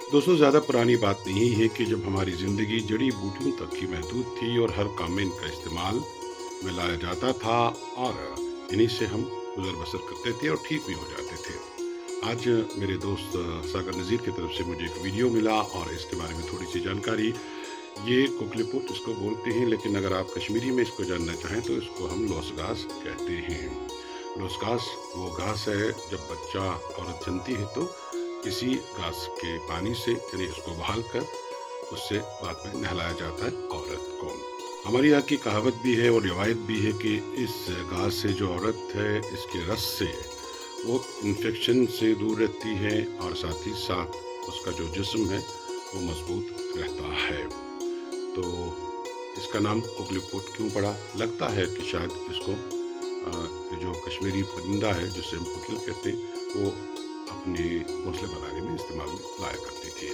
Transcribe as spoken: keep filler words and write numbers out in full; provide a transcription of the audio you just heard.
दोस्तों, ज्यादा पुरानी बात नहीं है कि जब हमारी जिंदगी जड़ी बूटियों तक ही महदूद थी और हर काम में इनका इस्तेमाल में लाया जाता था और इन्हीं से हम गुजर बसर करते थे और ठीक भी हो जाते थे। आज मेरे दोस्त सागर नज़ीर की तरफ से मुझे एक वीडियो मिला और इसके बारे में थोड़ी सी जानकारी। ये कोकलीपुट इसको बोलते हैं, लेकिन अगर आप कश्मीरी में इसको जानना चाहें तो इसको हम लोस घास कहते हैं। लोस घास वो घास है, जब बच्चा औरत जनती है तो इसी घास के पानी से, यानी इसको उबाल कर उससे बाद में नहलाया जाता है औरत को। हमारे यहाँ की कहावत भी है और रिवायत भी है कि इस घास से जो औरत है, इसके रस से वो इन्फेक्शन से दूर रहती है और साथ ही साथ उसका जो जिस्म है वो मजबूत रहता है। तो इसका नाम कोकलीपोट क्यों पड़ा? लगता है कि शायद इसको अ, ये जो कश्मीरी परिंदा है जिसे हम कोकिल कहते हैं, वो अपने घोंसले बनाने में इस्तेमाल में लाया करती थी।